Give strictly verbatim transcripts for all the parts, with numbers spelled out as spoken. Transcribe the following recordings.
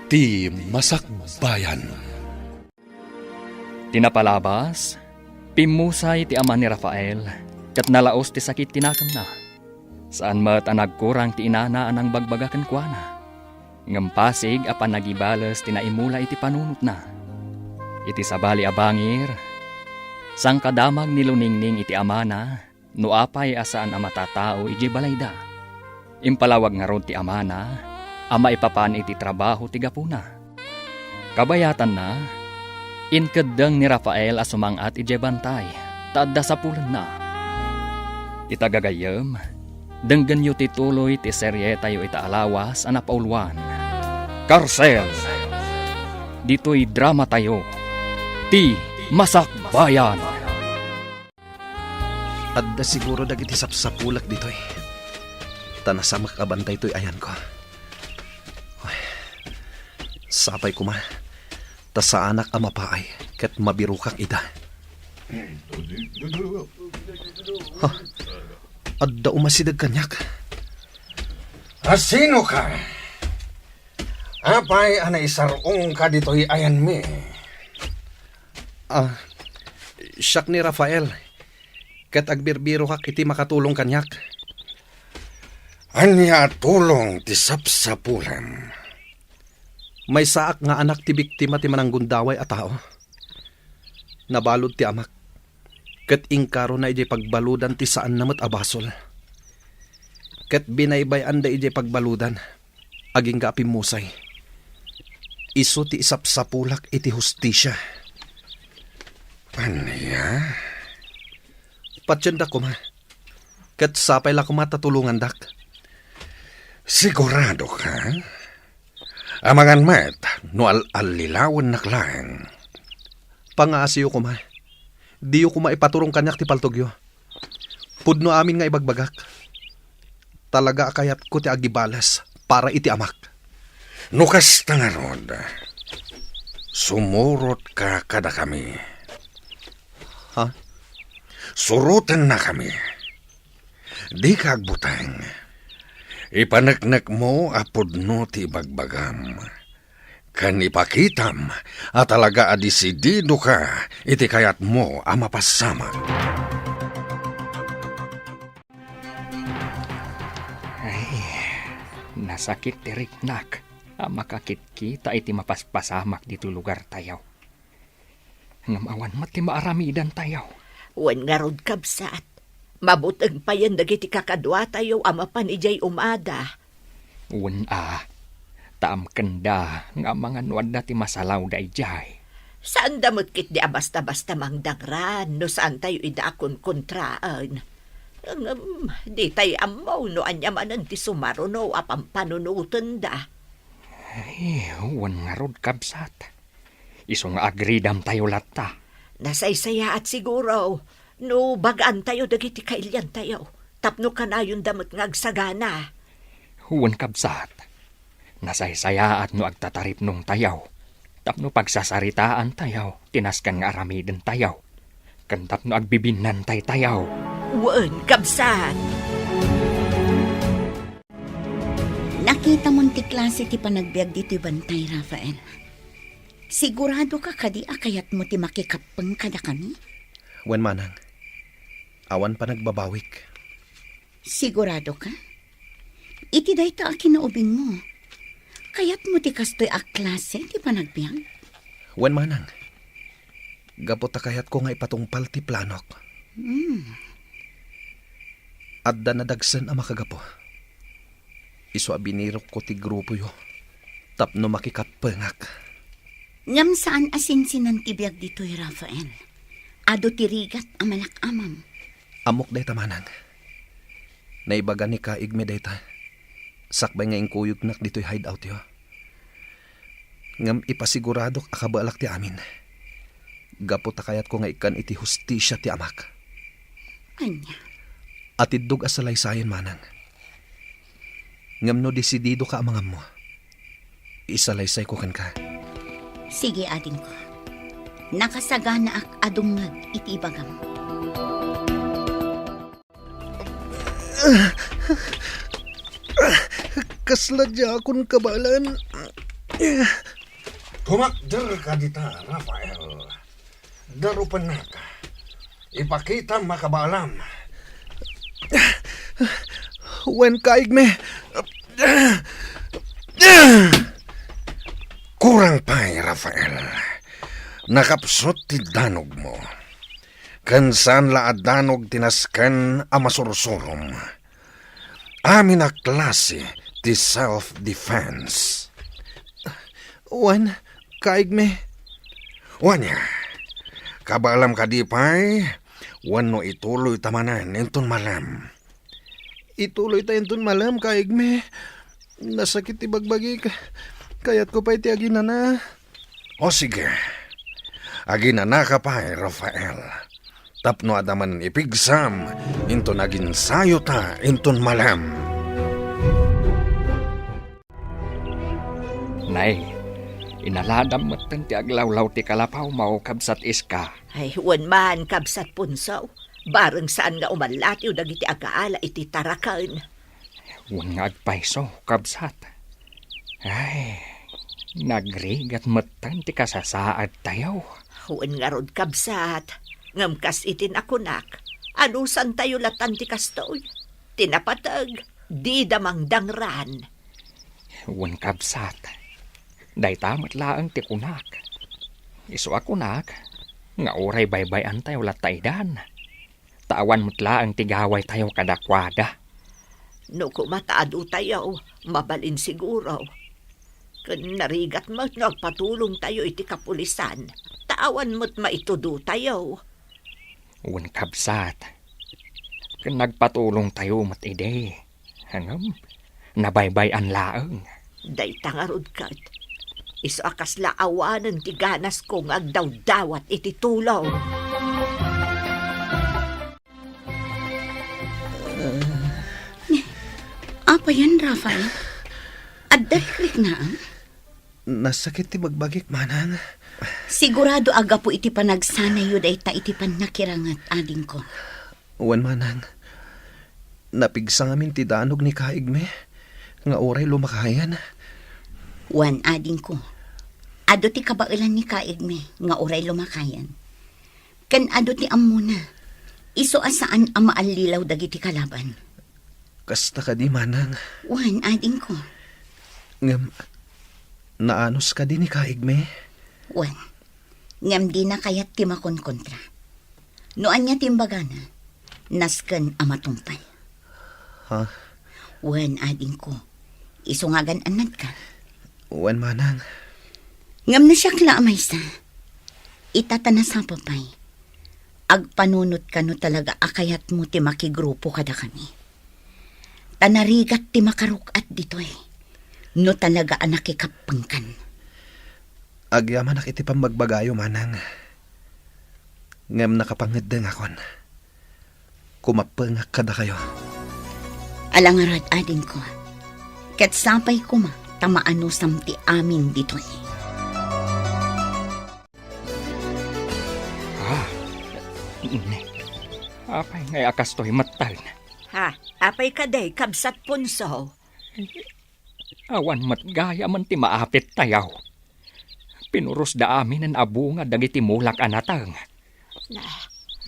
Ti Masakbayan. Ti napalabas, pimmusay ti ama ni Rafael, ket nalaus ti sakit ti nakemna. Saan met a nagkurang ti inana a nangbagbaga kenkuana. Ngem pasig a panagibales ti naimula iti panunotna. Iti sabali a bangir, sangkadamag ni Luningning iti amana, no apay a saan a matatao idiay balayda. Impalawag ngarud ti amana a maipapan iti trabaho ti gapuna. Kabayatanna, inkeddeng ni Rafael a sumang-at idiay bantay ta adda sapulenna. Ita gagayyem, denggenyo ti tuloy ti serietayo ita a lawas a napauluan, Karsel. Ditoy dramatayo, Ti Masakbayan. Adda siguro dagiti sapsapulak ditoy. Ta nasamak a bantay toy ayanko. Ay, sapay koma, ta saanak a mapaay ket mabirokak ida. Ha? Adda umasideg kaniak. Asino ka? Apay a naisar-ongka ditoy ayanmi? Ah, siak ni Rafael, ket agbirbirokak iti makatulong kaniak. Ania a tulong ti sapsapulam? Maysaak nga anak ti biktima ti mananggundaway a tao. Nabalud ti amak, ket inkarona idiay pagbaludan ti saanna met a basol. Ket binaybay-anda idiay pagbaludan, agingga a pimmusay. Isu ti isapsapulak iti hustisia. Ania? Patiendak koma, ket sapay la koma ta tulongandak. Sigurado ka? Amangan met no al-allilawennak laeng. Pangaasiyo koma. Diyo koma ipaturong kaniak ti paltogyo. Pudno amin nga ibagbagak. Talaga a kayatko ti agibales para iti amak. No kasta ngarud, sumurotka kadakami. Ha? Surotennakami. Dika agbuteng. Ipaneknekmo a pudno ti ibagbagam. Ken ipakitam a talaga a disididoka iti kayatmo a mapasama. Ay, nasakit ti riknak a makakitkita iti mapaspasamak ditoy lugartayo. Ngem awan met ti maaramidantayo. Wen ngarud, kabsat, mabuteng payen dagiti kakaduatayo a mapan idiay umada. Wen a, ta amkenda nga amangan no adda ti masalawda idiay. Saanda met ketdi a basta-basta mangdangran no saantayo ida a kunkontraen. Ngem, ditay ammo no ania manen ti sumaruno a pampanunotenda. Ay, wen ngarud, kabsat. Isu nga agridamtayo latta. Nasaysayaat siguro no bagaantayo dagiti kailiantayo tapno kanayonda met nga agsagana. Wen, kabsat, nasaysayaat no agtataripnongtayo tapno pagsasaritaantayo ti nasken nga aramidentayo ken tapno agbibinnantaytayo. Wen, kabsat. Nakitamon ti klase ti panagbiag ditoy bantay, Rafael. Siguradoka kadi a kayatmo ti makikappeng kadakami? Wen, manang. Awan panagbabawik. Siguradoka? Iti dayta a kinaubingmo, kayatmo ti kastoy a klase ti panagbiag? Wen, manang. Gapu ta kayatko nga ipatungpal ti planok. Hmm. Adda nadagsen a makagapu. Isu a binirokko ti grupoyo tapno makikappengak. Ngem saan a sinsinan ti biag ditoy, Rafael. Adu ti rigat a malak-amam. Ammok dayta, manang. Naibaga ni Kaigme dayta sakbay nga inkuyognak ditoy hideoutyo. Ngem ipasiguradok a kabaelak ti amin. Gapu ta kayatko nga ikkan iti hustisia ti amak. Ania? Atiddog a salaysayen, manang. Ngem no disididoka a mangammo, isalaysayko kenka. Sige, adingko. Nakasaganaak a dumngeg iti ibagam. Kasla diakon kabaelan. Kumakder ka dita, Rafael. Darupennaka. Ipakitam a kabaalam. Wen, kaigmi. Kurang pay, Rafael. Nakapsut ti danogmo. Ken saan la a danog ti nasken a masursurom. Amin a klase ti self-defense. Wen, kaigmi. Wen, kabaalam kadi pay, wenno ituloyta manen inton malem? Ituloyta inton malem, kaigmi. Nasakit ti bagbagik. Kayatko pay ti aginana. O sige, aginanaka pay, Rafael, tapno adda manen ipigsam inton aginsayota inton malem. Nay, inaladam metten ti aglawlaw ti kalapawmo, Kabsat Iska. Ay, wen man, Kabsat Punso. Bareng saan nga umallatiw dagiti agaala iti taraken. Wen nga agpayso, kabsat. Ay, nagrigat metten ti kasasaadtayo. Wen ngarud, kabsat, ngem kas iti nakunak, anusantayo latan ti kastoy. Ti napateg, dida mangdangran. Wen, kabsat, dayta met laeng ti kunak. Isu a kunak nga uray baybay-antayo latta idan, ta awan met laeng ti gawaytayo kadakuada. No koma ta adutayo, mabalin siguro. Ken narigat met no agpatulongtayo iti kapulisan, ta awan met maitudotayo. Wen, kabsat, ken nagpatulongtayo met idi. Ngem, nabaybay-an laeng. Dayta ngarud ket, isu a kasla awanen ti ganasko nga agdawdawat iti tulong. Apayen, Rafael? Adda rikriknaem? Nasakit ti bagbagik, manang. Sigurado a gapu iti panagsanayo dayta iti pannakiranget, adingko. Wen, manang. Napigsa ngamin ti danog ni kaigmi nga uray lumakayen. Wen, adingko. Adu ti kabaelan ni kaigmi nga uray lumakayen. Ken adu ti ammona. Isu a saan a maallilaw dagiti kalaban. Kasta kadi, manang? Wen, adingko. Ngem, naanus kadi ni kaigmi? Wen. Ngem dina kayat ti makonkontra. No ania ti imbagana, nasken a matungpal. Ha? Wen, adingko. Isu nga agan-annadka. Wen, manang. Ngem no siak la a maysa, ita ta nasapa pay, agpanunotka no talaga a kayatmo ti makigrupo kadakami. Ta narigat ti makaruk-at ditoy, no talaga a nakikappengkan. Agyamanak iti pammagbagayo, manang. Ngem nakapangeddengakon. Kumappengak kadakayo. Ala ngarud, adingko. Ket sapay koma ta maanusam ti amin ditoy. Ah, ne. Apay ngay a kastoy metten? Ha, apay kadi, Kabsat Punso? Awan met gayamen ti maapittayo. Pinurosda aminen a bunga dagiti mulak a nateng. Na,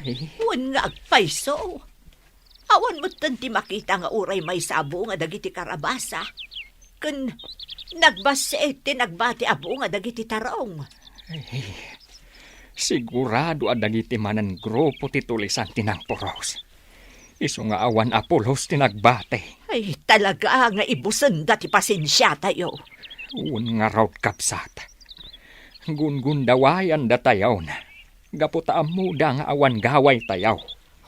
Ay. Wen nga agpayso. Awan metten ti makita nga uray maysa a bunga dagiti karabasa. Ken nagbassit ti nagbati a bunga dagiti tarong. Ay, sigurado a dagiti manen grupo ti tulisan ti nangpuros. Isu nga awan a pulos ti nagbati. Ay, talaga nga ibusenda ti pasensiatayo. Wen ngarud, kabsat. Gungundawayandatayon gapu ta ammoda nga awan gawaytayo.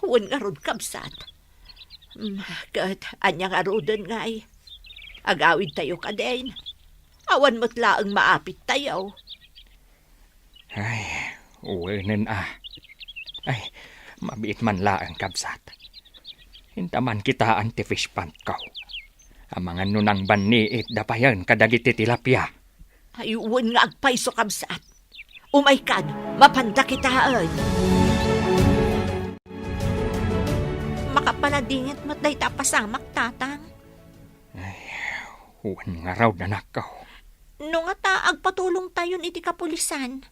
Wen ngarud, kabsat. Mm, ket ania ngaruden ngay? Agawidtayo kadin. Awan met laeng maapittayo. Ay, wenen a. Ay, mabiit man laeng, kabsat. Inta man kitaan ti fish pond ko. Amangan no nangbanniit da payen kadagiti tilapia. Ay, wen nga agpayso, kabsat. Umaykan, mapanda kitaen. Makapaladingit met dayta a pasamak, tatang. Ay, wen ngarud, anakko. No ngata, agpatulongtayon iti kapulisan.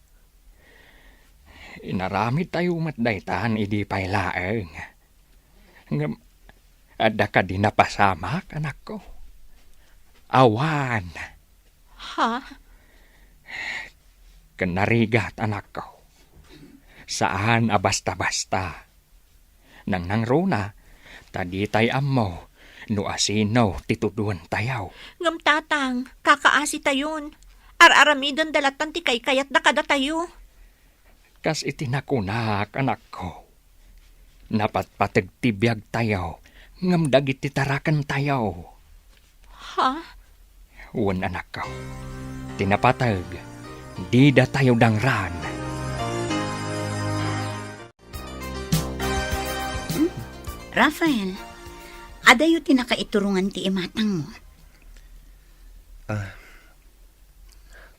Inaramidtayo met daytan idi pay laeng. Ngem adda kadi napasamak, anakko? Awan. Ha? Ken narigat, anakko. Saan a basta-basta. Nangnangruna, ta ditay ammo no asino ti tuduentayo. Ngem, Tatang, kakaasitayon. Ar-aramidenda lattan ti kaykayatda kadatayo. Kas iti nakunak, anakko, napatpateg ti biagtayo, ngem dagiti tarakentayo. Ha? Wen, anakko, ti napateg, didatayo dangran. Hmm? Rafael, adayo ti nakaiturongan ti imatangmo? Ah,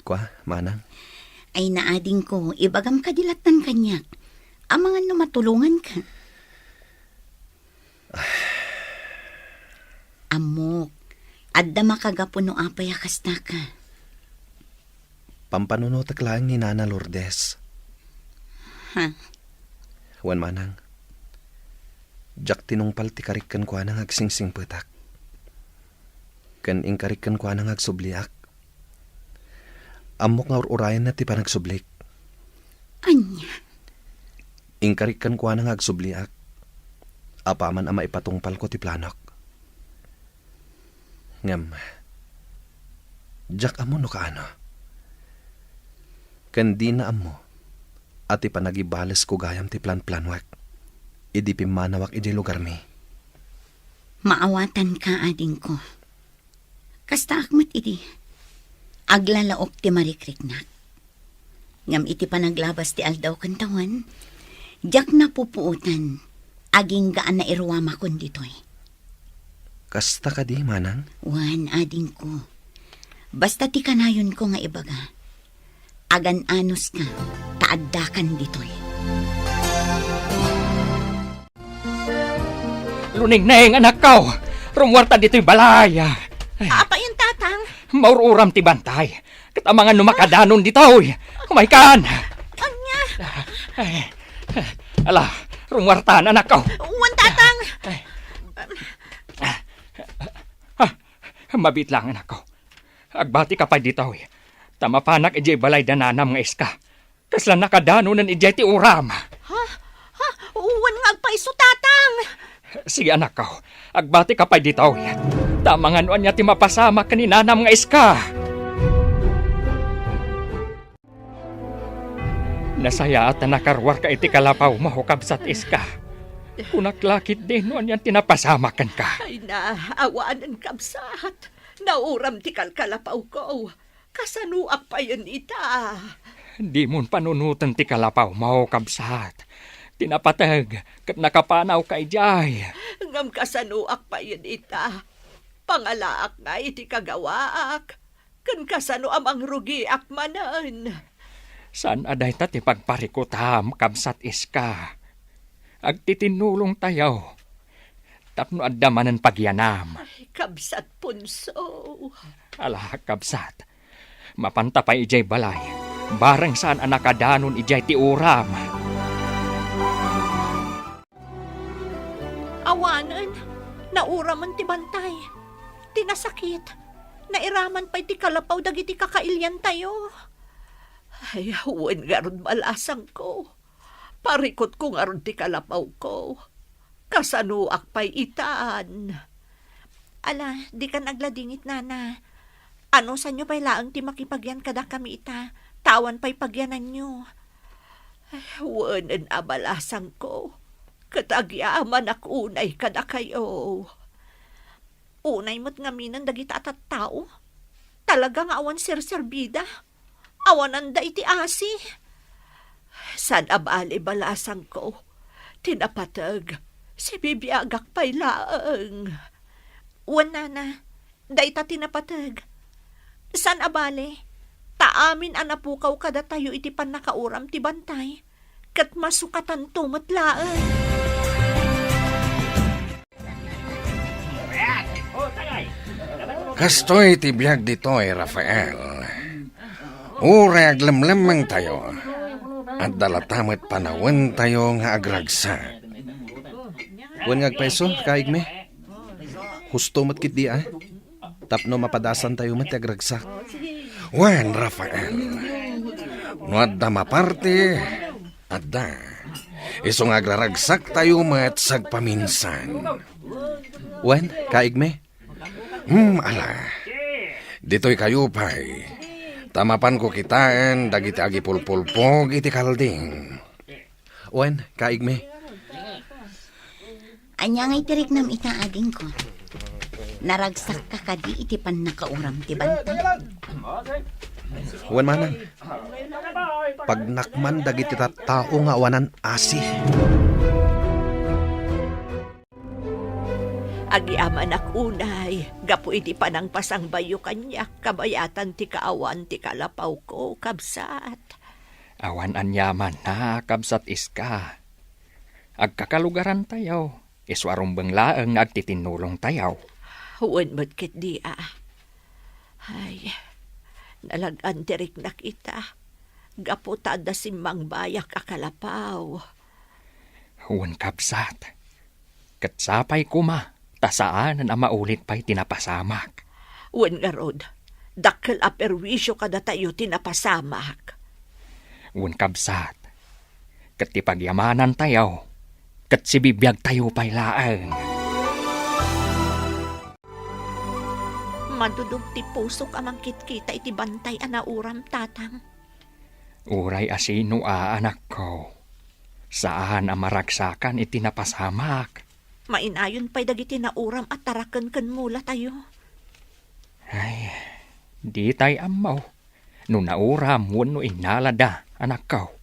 kua, manang? Ay, naadingko, ibagam kadi lattan kaniak. Amangan no matulonganka. Ammok, adda makagapu no apay a kastaka. Pampanunotek laeng ni Nana Lourdes. Ha? Wen manang, diak tinungpal ti karik kenkuana nga agsingsingpetak. Ken inkarik kenkuana nga agsubliak. Ammok nga ur-urayenna ti panagsublik. Ania? Inkarik kenkuana nga agsubliak, apaman a maipatungpalko ti planok. Ngem, diak ammo no kaano. Ken dina ammo a ti panagibalesko gayam ti planplanuek idi pimmanawak idiay lugarmi. Maawatanka, adingko. Kastaak met idi, aglalaok ti marikriknak. Ngem iti panaglabas ti aldaw ken tawen, diak napupuotan, agingga a nairuamakon ditoy. Kasta kadi, manang? Wen, adingko. Basta ti kanayonko nga ibaga, agan-anoska, ta addakan ditoy. Lunengneng, anakko! Rummuarta ditoy balay! Ay. Apay, Tatang? Maur-uram ti bantay. Ket amangan no makadanon ditoy. Umaykan! Ania? Ay. Ala, rummuartan, anakko. Wen, Tatang! Ay. Ah, mabiit lang, anakko. Agbatika pay ditoy. Ta mapanak idiay balay da nanam nga iska. Kasla nakadanonen idiay ti uram. Ha? Ha? Wen nga agpayso, Tatang! Sige, anakko. Agbatika pay ditoy. Ta amangan no ania ti mapasamak ken ni nanam nga iska. Nasayaat a nakaruarka iti kalapawmo, kabsat Iska. Kunak la ketdi no anian ti napasamak kenka. Ay na, awanen, kabsat. Nauram ti kalkalapawko. Kasanoak payen ita? Dimon panunoten ti kalapawmo, kabsat. Ti napateg ket nakapanawka idiay. Ngem kasanoak payen ita? Pangalaak ngay ti kagawaak, ken kasano a mangrugiak manen? Saan a dayta ti pagparikutam, kabsat Iska. Agtitinnulongtayo tapno adda manen pagyanam. Ay, kabsat Ponso. Ala, kabsat. Mapanta pay idiay balay. Bareng saan a nakadanon idiay ti uram. Awanen, nauramen ti bantay. Ti nasakit, nairaman pay ti kalapaw dagiti kakailiantayo. Ay, wen ngarud, balasangko. Parikutko ngarud ti kalapawko. Kasanoak pay itan? Ala, dikan agladingit, nana. Anusanyo pay laeng ti makipagyan kadakami ita, ta awan pay pagyananyo. Ay, wenen a balasangko, ket agyamanak unay kadakayo. Unay met ngamin dagita a tattao. Talaga nga awan serserbida. Awananda iti asi. Saan a bale, balasangko. Ti napateg, sibibiagak pay laeng. Wen, nana, dayta ti napateg. Saan a bale, ta amin a napukaw kadatayo iti pannakauram ti bantay, ket masukatanto met laeng. Kastoy ti biag ditoy, Rafael. Uray aglemlemmengtayo, adda latta met panawentayo nga agragsak. Wen nga agpayso, kaigmi. Husto met ketdi, a? Tapno mapadasantayo met ti agragsak. Wen, Rafael, no adda maparti, adda. Isu nga agraragsaktayo met sagpaminsan. Wen, kaigmi? Hmm, ala. Ditoy kayo pay. Ta mapanko kitaen dagiti agipulpulpog iti kalding. Wen, kaigmi. Ania ngay ti riknam ita, adingko? Naragsakka kadi iti pannakauram ti bantay? Wen, manang. Pagnakman dagiti tattao nga awanan asi. Agyamanak unay gapu iti panangpasangbayo kaniak kabayatan ti kaawan ti kalapawko, kabsat. Awan aniamanna, kabsat Iska. Agkakalugarantayo, isu a rumbeng laeng nga agtitinnulongtayo. Wen met ketdi, a. Ay, nalag-an ti riknak ita, gapu ta adda simmangbayak a kalapaw. Wen, kabsat. Ket sapay koma, ta saanen a maulit pay ti napasamak. Wen ngarud, dakkel a perwisio kadatayo ti napasamak. Wen, kabsat, ket ti pagyamanantayo, ket sibibiagtayo pay laeng. Madudog ti pusok a mangkitkita iti bantay a nauram, tatang. Uray a sino a, anakko, saan a maragsakan iti napasamak. Mainayon pay dagiti nauram a taraken ken mulatayo. Ay, ditay ammo no nauram wenno innalada, anakko.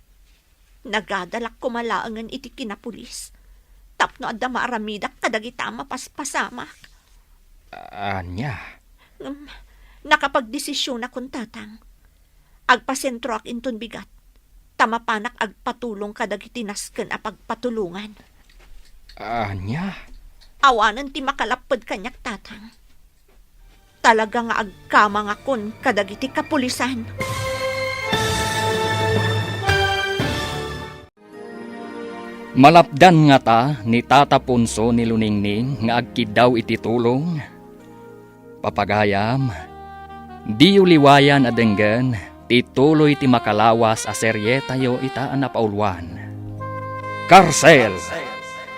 Nagadalak koma laengen iti kinapulis tapno adda maaramidak kadagita a mapaspasamak. Ania? Ngem, nakapagdesisionakon, tatang. Agpasentroak inton bigat, ta mapanak agpatulong kadagiti nasken a pagpatulongan. Ania? Awanen ti makalapped kaniak, tatang. Talaga nga agkamangakon kadagiti kapulisan. Malapdan ngata ni Tata Ponso ni Luningning nga agkiddaw iti tulong? Papagayam, diyo liwayan a denggen ti tuloy ti makalawas a serietayo ita a napauluan. Karsel,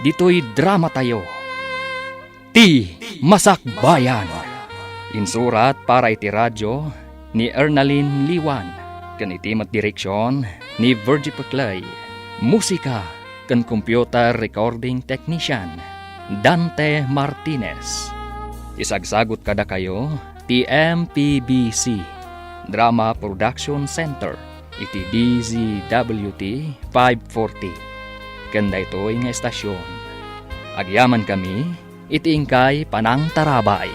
ditoy dramatayo. Ti Masakbayan. Insurat para iti radyo ni Ernalyn Liwan, ken iti met direksion ni Virgie Peclay. Musika ken computer recording technician, Dante Martinez. Isagsagut kadakayo ti M P B C Drama Production Center iti D Z W T five forty. Ken daytoy nga estasion, agyamankami iti inkay panangtarabay.